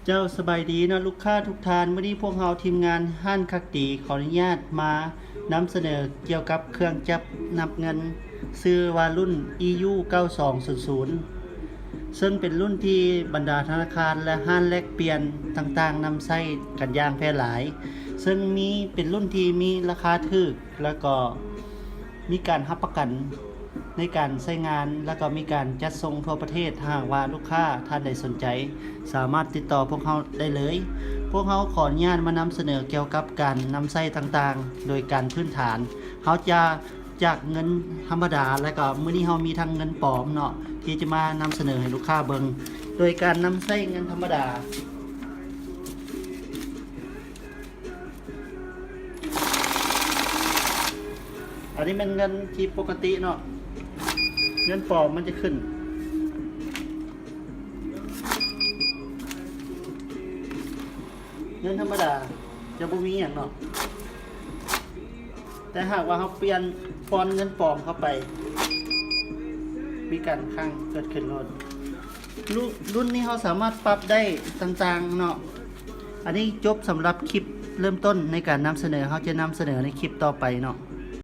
ເຈົ້າ ສະບາຍດີເນາະລູກຄ້າທຸກທ່ານ. ມື້ນີ້ພວກເຮົາທີມງານຮ້ານຄັກດີ ຂໍອະນຸຍາດມານຳສະເໜີກ່ຽວກັບເຄື່ອງຈັບນັບເງິນ ຊື່ວ່າລຸ້ນ ອີຢູ ເກົ້າສອງສູນສູນ ເຊິ່ງເປັນລຸ້ນທີ່ບັນດາທະນາຄານ ແລະ ຮ້ານແລກປ່ຽນຕ່າງໆນຳໃຊ້ກັນຢ່າງແຜ່ຫຼາຍ, ເຊິ່ງມີ ເປັນລຸ້ນທີ່ມີລາຄາຖືກ ແລ້ວກໍມີການຮັບປະກັນ ໃນການໃຊ້ງານ ແລ້ວກໍມີການຈັດສົ່ງທົ່ວປະເທດ. ຖ້າຫາກວ່າລູກຄ້າທ່ານໃດສົນໃຈ ສາມາດຕິດຕໍ່ພວກເຮົາໄດ້ເລີຍ. ພວກເຮົາຂໍອະນຸຍາດມານຳສະເໜີກ່ຽວກັບການນຳໃຊ້ຕ່າງໆ ໂດຍການພື້ນຖານ ເຮົາຈະ ຈາກເງິນທຳມະດາ ແລ້ວກໍມື້ນີ້ເຮົາມີທັງເງິນປອມເນາະ ທີ່ຈະມານຳສະເໜີໃຫ້ລູກຄ້າເບິ່ງ ໂດຍການນຳໃຊ້ເງິນທຳມະດາ. ອັນນີ້ແມ່ນເງິນທີ່ປົກກະຕິເນາະ ເງິນປອມມັນຈະຂຶ້ນ ເງິນທຳມະດາຈະບໍ່ມີຫຍັງເນາະ, ແຕ່ຫາກວ່າເຮົາປ່ຽນຟອນເງິນປອມເຂົ້າໄປ ມີການຄ້າງເກີດຂຶ້ນໂລດ. ລຸ- ລຸ້ນນີ້ເຮົາສາມາດປັບໄດ້ຕ່າງໆເນາະ. ອັນນີ້ຈົບສຳລັບຄລິບເລີ່ມຕົ້ນໃນການນຳສະເໜີ, ເຮົາຈະນຳສະເໜີໃນຄລິບຕໍ່ໄປເນາະ.